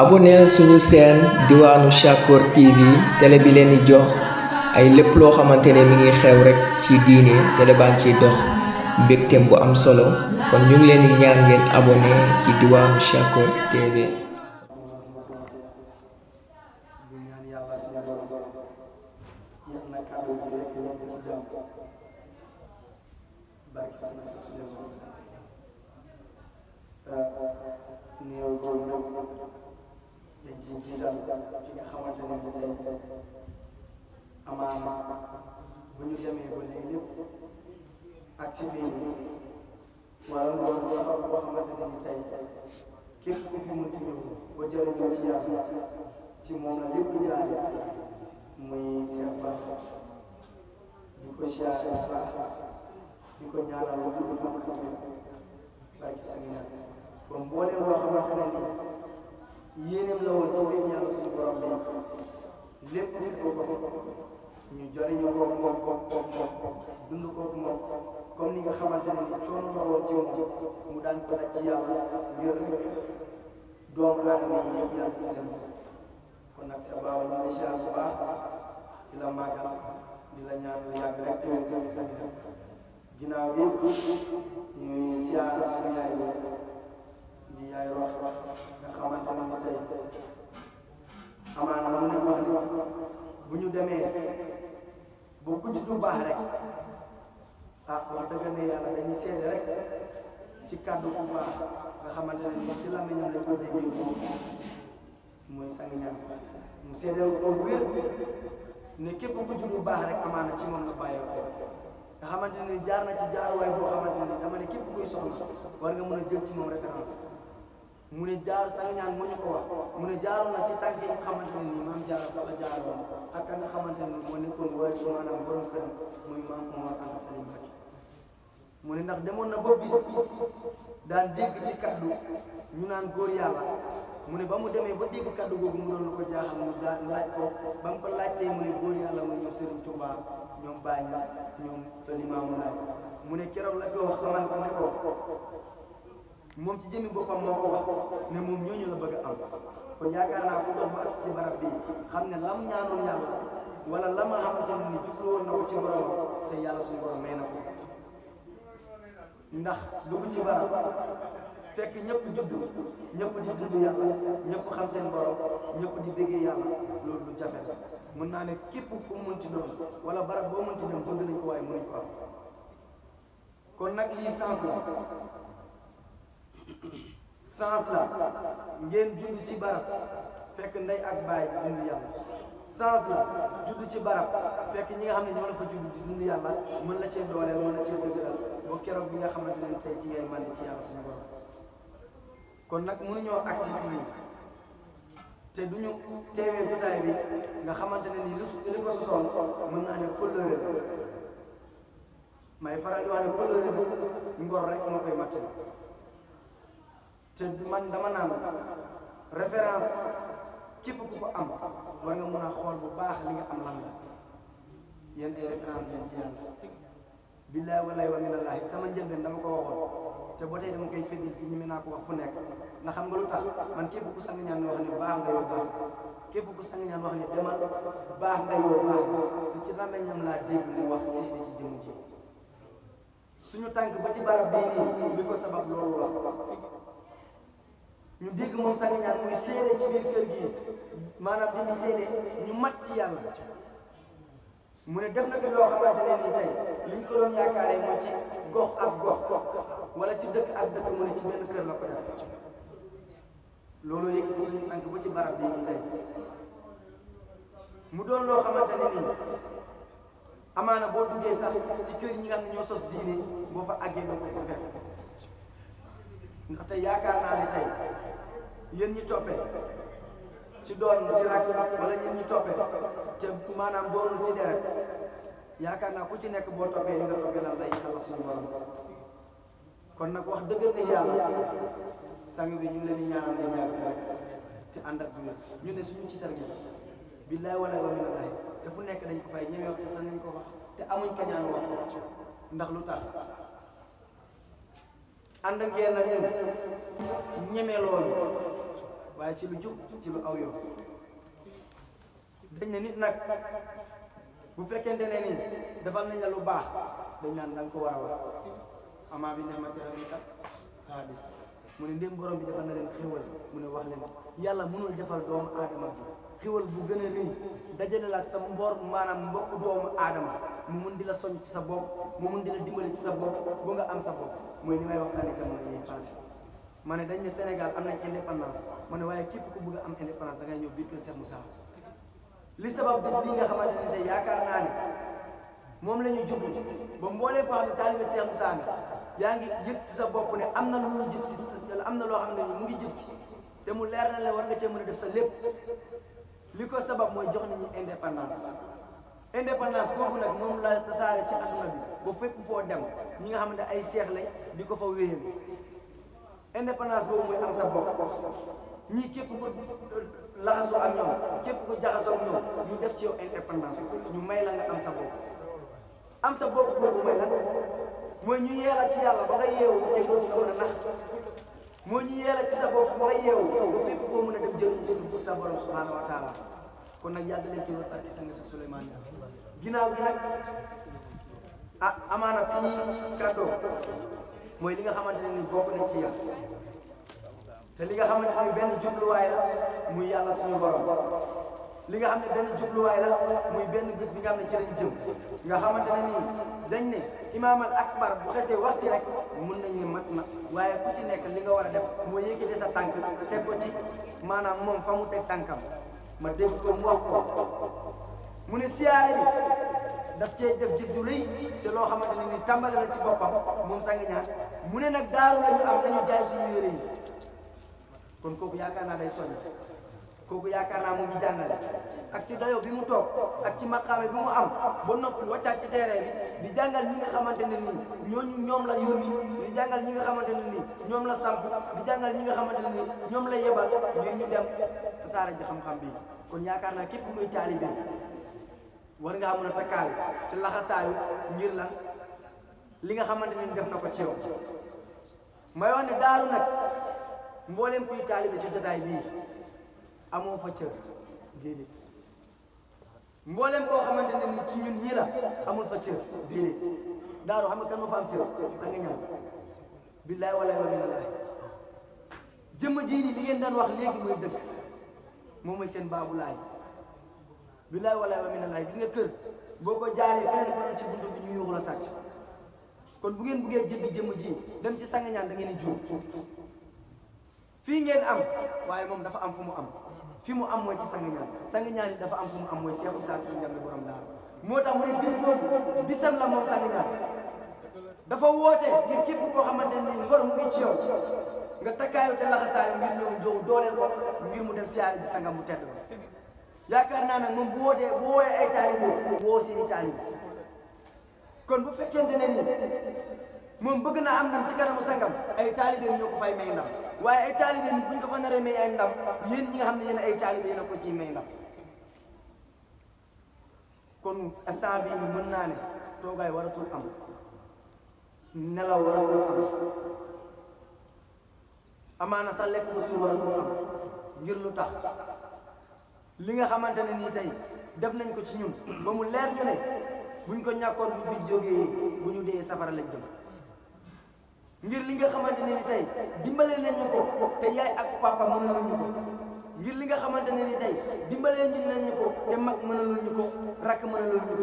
abonneel suñu chaîne diwaanu Shakor TV télé bi leen di jox ay lépp loo xamante ne mi ngi xew rek ci diine télé baa ngi ciy dox mbégteem bu am solo kon ñu ngi leen di ñaan ngeen abonné ci diwaanu Shakor TV. dañ si jiital ki nga xamante ne bi tey amaana bu ñu demee ba léegi lépp ak si biir wala loolu sabab boo xamante ne bi tey képp ku fi mënti ñëw ba jëriñoo ci yàlla ci moom la lépp jaare muy seen baax di ko siyaare bu baax di ko ñaanal lu dul fan ak barki sa ngi nag kon mbooleem loo xamante ne ni yéeneem la woon ci biir yàlla suñu borom bi lépp nit ko ñu jariñoo ko moom dund ko moom comme ni nga xamante ne ni coono la woon ci moom mu daan ko daj ci yàlla ngir doomu aadama yi yëpp yàlla ci seen kon nag sa baaw ñu ngi siyaar bu baax di la màggal di la ñaan lu yàgg rek ci wér sa ginnaaw bi ñuy siyaar suñu yaay di yaay wax nga xamante ne ni tey amaana mën nañu wax ni bu ñu demee ba ku juddu baax rek wax dëgg ne yàlla dañuy seede rek ci kàddu bu baax nga xamante ne ni ci làmmiñam lañ ko déggee mooy sang ñaan mu seede ko wér ne képp ku juddu baax rek amaana ci moom la bàyyi ko nga xamante ne jaar na ci jaaruwaay boo xamante ne dama ne képp kuy soxla war nga mën a jël ci moom référence mu ne jaar sang ñaan moo ñu ko wax mu ne jaaroon na ci tànk yi nga xamante ne nii maam Jaara fa la jaaroon ak ka nga xamante ne moo nekkoon waaye maanaam borom këram muy maam Omar Anta Sali Mbacké mu ne ndax demoon na ba bis daan dégg ci kaddu ñu naan góor yàlla mu ne ba mu demee ba dégg kaddu googu mu doon lu ko jaaxal mu laaj ko ba mu ko laajtee mu ne góor yàlla mu ñoom Serigne Touba ñoom Baye Niass ñoom Limaamu Laay mu ne keroog la ko wax xamal ko ne ko moom ci jëmmi boppam moo ko wax ne moom ñooñu la bëgg a am kon yaakaar naa ko dox ba ak si barab bi xam ne lam ñaanoon yàlla wala la ma xamante ne ni jublu woon na ko ci borom te yàlla suñu borom may na ko ndax dugg ci barab fekk ñëpp juddu ñëpp di dund yàlla ñëpp xam seen borom ñëpp di béggee yàlla loolu du jafe mën naa ne képp ku mënti doon wala barab boo mënti dem bëgg nañ ko waaye mënuñ ko am kon nag lii sens la sens la ngeen judd ci barab fekk ndey ak baay di dund yàlla sens la judd ci barab fekk ñi nga xam ne ñoo la fa judd di dund yàlla mën la cee dooleel mën la cee dëgëral ba keroog bi nga xamante ne tey ci ngay màndi ci yàlla suñu borom kon nag mënuñoo agsi fii te duñu teewee jotaay bi nga xamante ne nii li ko sosoon mën naa ne kóllëre may faral di wax ne kóllëre ngor rek moo koy matt te man dama naan référence képp ku ko am war nga mën a xool bu baax li nga am lan la yéen ay référence leen ci yàlla billaay wallaay wa minallaahi sama njëlbeen dama ko waxoon te ba tey dama koy féddil ci ñi naa ko wax fu nekk nga xam nga lu tax man képp ku sang ñaan wax ne baax nga yow baax képp ku sang ñaan wax ne demal baax nga yow baax te ci lan la ñam laa dégg mu wax seede ci jëmm ji suñu tànk ba ci barab bii nii li ko sabab loolu wax ñu dégg moom sang ñaan muy seede ci biir kër gi maanaam dañuy seede ñu mat ci yàlla mu ne def na fi loo xamante ne nii tey liñ ko doon yaakaaree mooy ci gox ak gox wala ci dëkk ak dëkk mu ne ci benn kër la ko def loolu yëkkati suñu tànk ba ci barab bii nii tey mu doon loo xamante ne nii amaana boo duggee sax ci kër ñi nga xam ne ñoo sos diine boo fa àggee doo ko fekk ndaxte yaakaar naa ne tey yéen ñi toppee ci doon ci rakk wala yéen ñi toppee te maanaam doonul ci deret yaakaar naa ku ci nekk boo toppee li nga toppee lan lay yàlla suñu borom kon nag wax dëgg ne yàlla sang bi ñu ngi leen di ñaanal leen yàgg rek te ànd ak biir ñu ne suñu ci targi billaay wala wa minallaahi te fu nekk dañ ko fay ñëwee wax te sax nañ ko wax te amuñ ko ñaan wax ndax lu tax ànd ak yéen nag ñun ñeme loolu waaye ci lu jub ci lu aw yoon dañ ne nit nag bu fekkente ne nii defal nañ la lu baax dañ naan da nga ko war a wax amaa bi ni'mati rabbika haadis mu ne ndéem borom bi defal na leen xéwal mu ne wax leen yàlla mënul defal doomu aadama bi xéwal bu gën a rëy dajale la ak sa maanaam mbokk doomu aadama mu mun di la soñ ci sa bopp mu mun di la dimbali ci sa bopp bu nga am sa bopp mooy li may waxtaane jamono yi passé ma ne dañ ne Sénégal am nañ indépendance ma ne waaye képp ku bëgg a am indépendance da ngay ñëw biir kër Cheikh Moussa li sabab bis bi nga xamante ne tey yaakaar naa ne moom la ñu jublu ba mboolee ko xam ne taalibe Cheikh Moussa nga yaa ngi yëg ci sa bopp ne am na lu jub si am na loo xam ne mu ngi jub si te mu leer na la war nga cee mën a def sa lépp li ko sabab mooy jox nañu indépendance boobu nag moom la tasaare ci àdduna bi ba fépp foo dem ñi nga xam ne ay seex lañ di ko fa wéyal indépendance boobu mooy am sa bopp ñii képp ko laxasoo ak ñoom képp ko jaxasoo ak ñoom ñu def ci yow indépendance ñu may la nga am sa bopp boobu mooy lan mooy ñu yeela ci yàlla ba nga yeewu te boobu nga mën a nax mooy ñu yeela ci sa bopp ba nga yeewu ba fépp koo mën a dem jëriñu ci sa borom subhanahu wa taala kon nag yàgg leen ci loolu ak sa nga sa Souleymane ginnaaw gi nag amaana fii kàddoo mooy li nga xamante ne ni bokk nañ ci yàlla te li nga xamante ne benn jubluwaay la muy yàlla suñu borom li nga xam ne benn jubluwaay la muy benn bis bi nga xam ne ci lañ jëm nga xamante ne nii dañ ne imaam al akbar bu xesee wax ci rek mun nañ ne mat na waaye ku ci nekk li nga war a def moo yëkkati sa tànk teg ko ci maanaam moom fa mu teg tànkam ma dégg ko mu wax ko mu ne siyaare bi daf cee def jëf ju rëy te loo xamante ne ni tàmbale la ci boppam moom sang ñaan mu ne nag daaru la ñu am dañu jaay suñu yére yi kon kooku yaakaar naa day soññ kooku yaakaar naa mu ngi jàngale ak ci dayo bi mu toog ak ci maqaame bi mu am ba noppi wàccaat ci terrain bi di jàngal ñi nga xamante ne nii ñoom la yónni di jàngal ñi nga xamante ne nii ñoom la samp di jàngal ñi nga xamante ne nii ñoom la yebal ngeen ñu dem tasaare ji xam-xam bi kon yaakaar naa képp kuy taalibe war ngaa mën a takkaayu ci laxasaayu ngir lan li nga xamante ne def na ko ci yow may wax ne daaru nag mbooleem kuy taalibe ci jotaay bii amoo fa cër déedéet mbooleem koo xamante ne ni ci ñun ñii la amul fa cër déedéet daaru xam nga kan ma fa am cër sa nga ñam billaay walaay wa minallaay jëmm ji ni li ngeen daan wax léegi mooy dëgg moom mooy seen baabu laay billaay walaay wa minallaay gis nga kër boo ko jaaree feneen fa ci buntu bi ñu yuuxu la sàcc kon bu ngeen buggee jëggi jëmm ji dem ci sanga ñaan da ngeen di juum fii ngeen am waaye moom dafa am fu mu am fi mu am mooy ci sang ñaan yi dafa am fu mu am mooy Cheikh Moussa Sy Ndiamé borom daal moo tax mu ne bis boobu bisam la moom sang ñaan dafa woote ngir képp koo xamante ne ngor mu ngi ci yow nga takkaayu te laxasaayu ngir ñëw jow dooleel ko ngir mu dem siyaare ji sangam bu tedd ba yaakaar naa nag moom bu woowee ay taalibe woo seeni taalibe kon bu fekkente ne ni moom bëgg na am ndam ci kanamu sangam ay taalibe ñoo ko fay may ndam waaye ay taalibe buñ ko fa naree may ay ndam yéen ñi nga xam ne yéen ay taalibe yéen a ko ciy may ndam kon instant bii ni mën naa ne toogaay waratul am nelaw waratul am amaana sa lekk ba suur waratul am ngir lu tax li nga xamante ne nii tey def nañ ko ci ñun ba mu leer ñu ne buñ ko ñàkkoon bu fi jógee bu ñu dee safara lañ jëm ngir li nga xamante ne ni tey dimbalee nañ ñu ko te yaay ak papa mënul ñu ko ngir li nga xamante ne ni tey dimbalee nañ ñu ko te mag mënul ñu ko rakk mënul ñu ko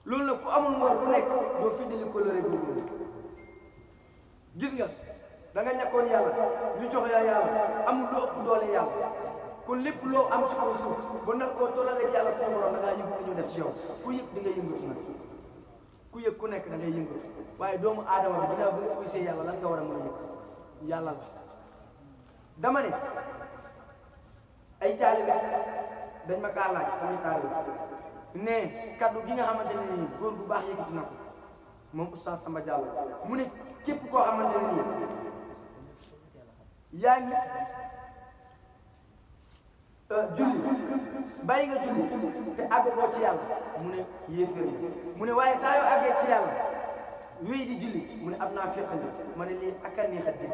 loolu nag ku amul ngor ku nekk doo fiddali ko lëre boobu gis nga da nga ñàkkoon yàlla ñu jox la yàlla amul lu ëpp doole yàlla kon lépp loo am ci kaw suuf ba nag koo tollale ak yàlla suñu borom da ngaa yëngu li ñu def ci yow ku yëg di nga yëngatu nag ku yëg ku nekk da ngay yëngatu waaye doomu aadama bi ginnaaw bi nga uysee yàlla lan nga war a mën a yëg yàlla la dama ne ay taalibe dañ ma kaa laaj samay taalibe ne kaddu gi nga xamante ne nii góor bu baax yëkkati na ko moom Oustaz Samba Diallo mu ne képp koo xamante ne nii yaa ngi julli bàyyi nga julli te àgg koo ci yàlla mu ne yéeféer mu ne waaye saa yoo àggee ci yàlla wéy di julli mu ne ab naa féqal ma ne lii ak a neex a dégg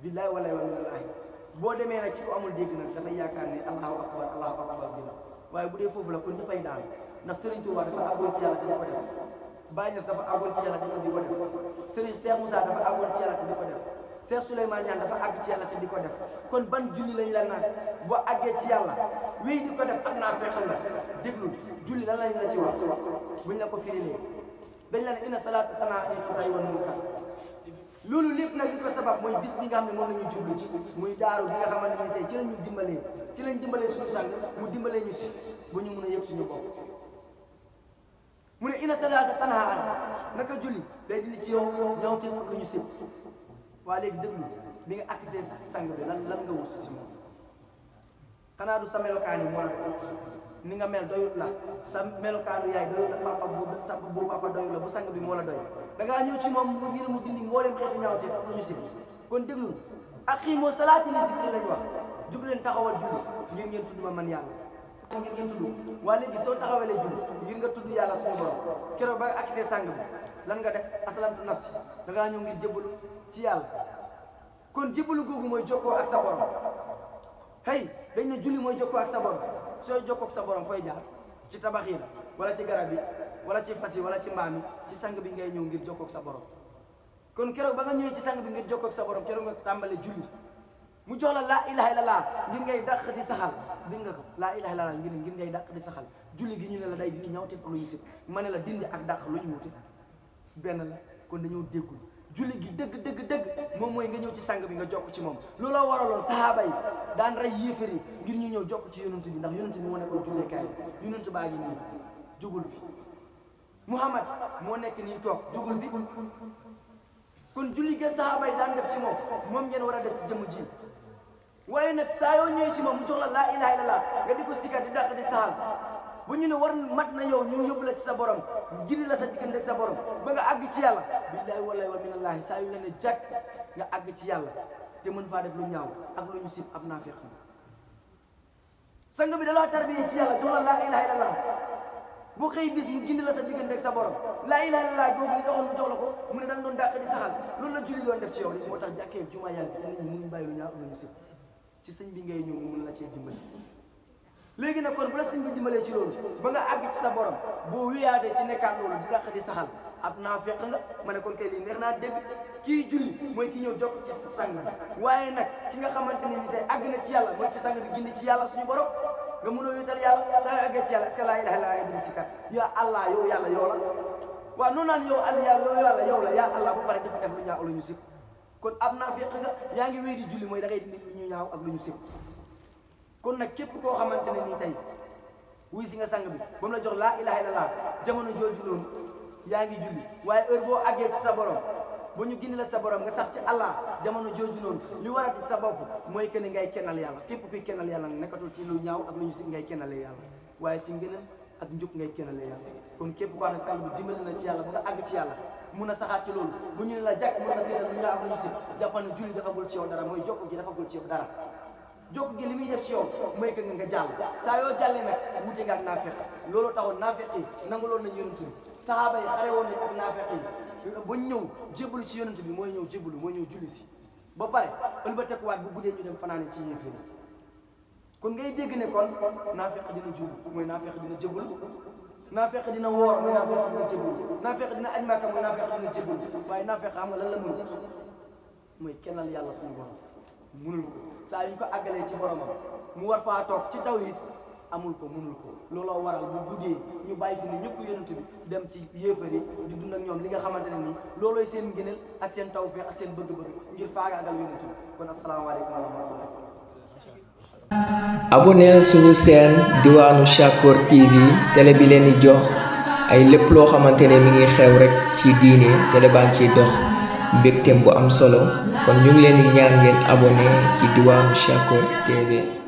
billahi wallahi wa minallahi boo demee nag ci ko amul dégg nag dafay yaakaar ne allahu akbar bi la waaye bu dee foofu la kon ñëppay daal ndax Serigne Touba dafa àggoon ci yàlla te di ko def Baye Niass dafa àggoon ci yàlla te di ko def Serigne Cheikh Moussa dafa àggoon ci yàlla te di ko def Cheikh Souleymane Niane dafa àgg ci yàlla te di ko def kon ban julli lañ la naan boo àggee ci yàlla wéy di ko def am naa feexal la déglu julli lan lañ la ci wax buñ la ko firilee dañ la ne inna salaata tanhaa anil fahshaa'i wal munkar loolu lépp nag li ko sabab mooy bis bi nga xam ne moom la ñu jublu ci muy daaru bi nga xamante ne tey ci lañ dimbalee suñu sang mu dimbalee ñu si ba ñu mun a yëg suñu bopp mu ne inna salaata tanhaa naka julli day dindi ci yow ñaawte lu ñu sib waa léegi déglu bi nga accès sang bi lan nga wut si moom xanaa du sa melokaani moo la ni nga mel doyut la sa melokaanu yaay doyut la papa bu papa doyut la bu sang bi moo la doy da ngaa ñëw ci moom ngir mu dindi mboolem xeetu ñaawte ak lu ñu sib kon déglu aqiimu salaata li zikri lañ wax jug leen taxawal julli ngir ngeen tudd ma man yàlla ngir ngeen tudd waa léegi soo taxawalee julli ngir nga tudd yàlla suñu borom keroog ba nga accès sang bi lan nga def aslamtu nafsi da ngaa ñëw ngir jébbalu ci yàlla kon jébbalu googu mooy jokkoo ak sa borom hey dañ ne julli mooy jokkoo ak sa borom sooy jokkoo ak sa borom fooy jaar ci tabax yi la wala ci garab yi wala ci fas yi wala ci mbaam yi ci sang bi ngay ñëw ngir jokkoo ak sa borom kon keroog ba nga ñëwee ci sang bi ngir jokkoo ak sa borom keroog nga tàmbale julli mu jox la laa ilaha illallah ngir ngay dàq di saxal dégg nga ko laa ilaha illallah ngir ngay dàq di saxal julli gi ñu ne la day dindi ñawte lu ñu sib ma ne la dindi ak dàq lu ñu wute benn la kon dañoo déggul julli gi dëgg moom mooy nga ñëw ci sang bi nga jokk ci moom looloo waraloon sahaaba yi daan rey yéefar yi ngir ñu ñëw jokk ci yonent bi ndax yonent bi moo nekkoon julleekaay yonent baa ngi nii jógul fi Muhammad moo nekk nii toog jógul fi kon julli ga sahaaba yi daan def ci moom ngeen war a def ci jëmm ji waaye nag saa yoo ñëwee ci moom mu jox la laa ilaha illallah nga di ko sikkat di dàq di saxal bu ñu ne war mat na yow ñu yóbbu la ci sa borom gindi la sa diggante ak sa borom ba nga àgg ci yàlla billahi wallahi wa minallahi saa yu la ne jàkk nga àgg ci yàlla te mën faa def lu ñaaw ak lu ñu sib ab naafiq sang bi da laa tarbiyee ci yàlla jox la laa ilaha illallah boo xëy bis mu gindi la sa diggante ak sa borom laa ilaha illallah googu li taxoon mu jox la ko mu ne da nga doon dàq di saxal loolu la julli doon def ci yow li moo tax jàkkee jumaa yàlla te nit ñi mënuñ bàyyi lu ñaaw ak lu ñu sib ci sëñ bi ngay ñëw mu mën la cee dimbali léegi nag kon bu la sëñ bi dimbalee ci loolu ba nga àgg ci sa borom boo wiyaatee ci nekkaat loolu di dàq di saxal ab naafeq nga ma ne kon kay lii neex naa dégg kii julli mooy ki ñëw jokk ci sang waaye nag ki nga xamante ne ni tey àgg na ci yàlla mooy ki sang bi gindi ci yàlla suñu borom nga mën a wéetal yàlla saa nga àggee ci yàlla est-ce que laa ilaha illallah bi di sikkat yaa allah yow yàlla yow la waaw noonu naan yow allah yàlla yow la yaa allah ba pare dafa def lu ñaaw lu ñu sib kon ab naafeq nga yaa ngi wéy di julli mooy da ngay dindi lu ñu ñaaw ak lu ñu sib kon nag képp koo xamante ne nii tey wuy si nga sang bi ba mu la jox laa ilaha illallah jamono jooju noonu yaa ngi julli waaye heure boo àggee ci sa borom ba ñu gindi la sa borom nga sax ci Allah jamono jooju noonu li war a sa bopp mooy que ne ngay kennal yàlla képp kuy kennal yàlla nekkatul ci lu ñaaw ak lu ñu si ngay kennale yàlla waaye ci ngënal ak njub ngay kennale yàlla kon képp koo xam ne sang bi dimbali na ci yàlla ba nga àgg ci yàlla mun a saxaat ci loolu bu ñu ne la jàkk mun na seetal lu ñaaw ak lu ñu si jàppal ne julli dafagul ci yow dara mooy jokk gi dafagul ci yow dara jokk gi li muy def ci yow mooy que nga jàll saa yoo jàllee nag wute nga ak naafeq loolu taxoon naafeq yi nanguloon nañ yonent bi sahaaba yi xare woon nañ ak naafeq yi ba ñëw jébbalu ci yonent bi mooy ñëw jébbalu mooy ñëw julli si ba pare ëlbatekuwaat bu guddee ñu dem fanaane ci yéeféer kon ngay dégg ne kon naafeq dina julli mooy naafeq dina jébbalu naafeq dina woor mooy naafeq dina jébbalu naafeq dina aj Makka mooy naafeq dina jébbalu waaye naafeq xam nga lan la mënut mooy kennal yàlla suñu borom mënul ko saa yu ñu ko àggalee ci boromam mu war faa toog ci tawhid amul ko mënul ko looloo waral bu guddee ñu bàyyi fi ne ñëpp yonent bi dem ci yéefar yi di dund ak ñoom li nga xamante ne nii loolooy seen ngëneel ak seen tawfeex ak seen bëgg-bëgg ngir faagaagal yonent bi kon asalaamaaleykum wa rahmatulah. aboneel suñu chaîne Diwaanu Shakor TV télé bi leen di jox ay lépp loo xamante ne mi ngi xew rek ci diine télé baa ngi ciy dox mbégteem bu am solo kon ñu ngi leen di ñaan ngeen abonné ci Diwaanu Shakor TV.